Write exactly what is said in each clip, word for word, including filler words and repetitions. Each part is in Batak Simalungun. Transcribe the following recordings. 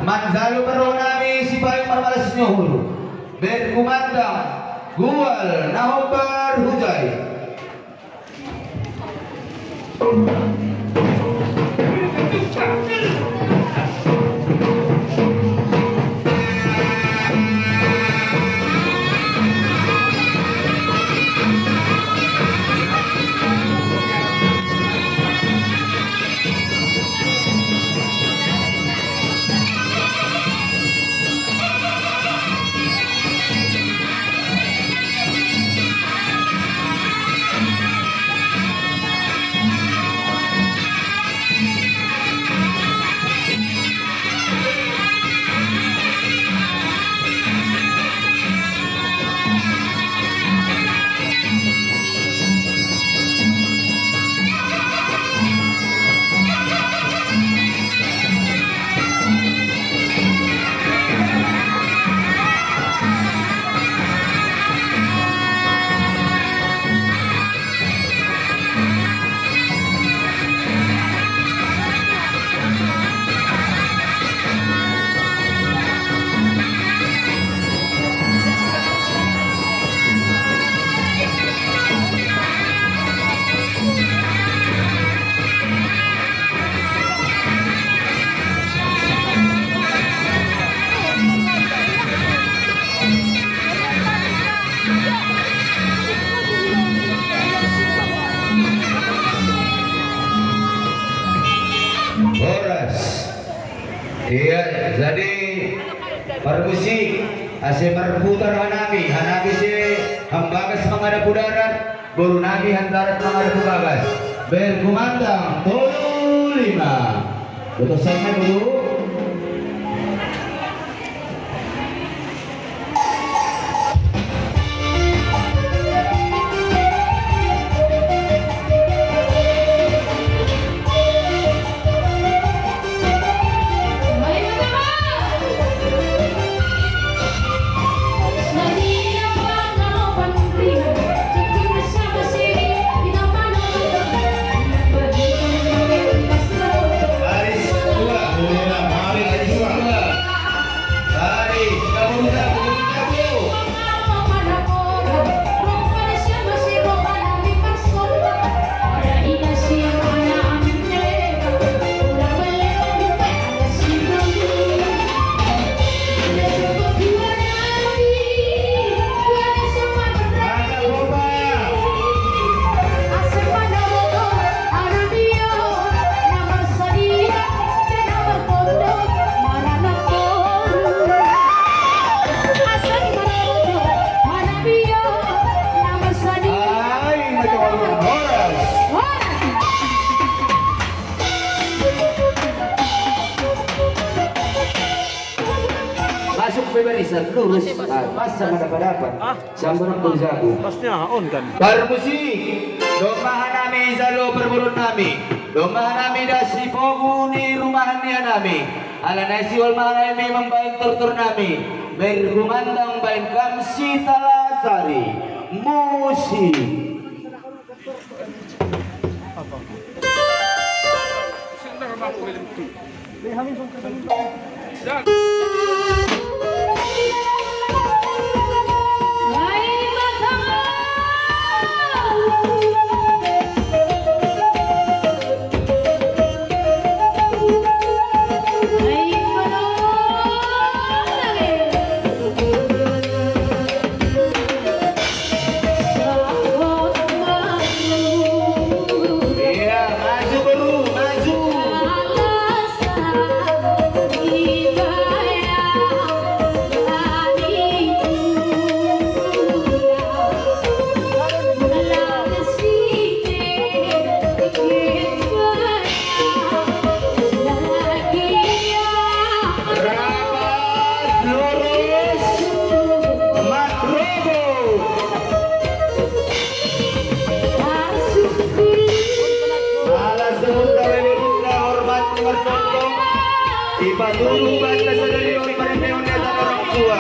Manjalo parroha nami sipayung marmalas ni uhur. Berkumandang, gual na hombar hujai. Horas. Iya, jadi parmusik, ase marputar hanami, hanami si hambagas mangadap hu darat, boru nami handarat mangadap hu bagas. Berkumandang, tolu lima. Betul sana, Guru. Masuk pe barisan, lurus. Ah, pas sama dapat-dapat. Ah. Sambarang bau jago. Pasnya on kan. Parmusik, domma hanami jalo parboruon nami. Domma hanami das sipogu ni rumahan ni hanami. Alana i sihol ma hanami mambahen tortor nami. Berkumandang bahen kam si Talasari. Musik. Rapat lurus, matrobot. Ala sebut gawe lurus na hormat ni martongtong. Ipatudu banta sadari on marende on ni hata orang tua.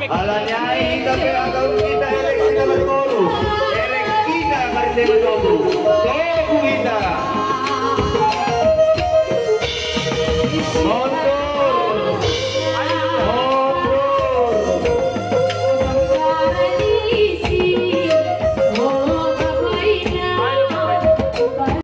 Alani i hita pe angka hita elek hita marboru. Elek hita marende manobu. Togu hita.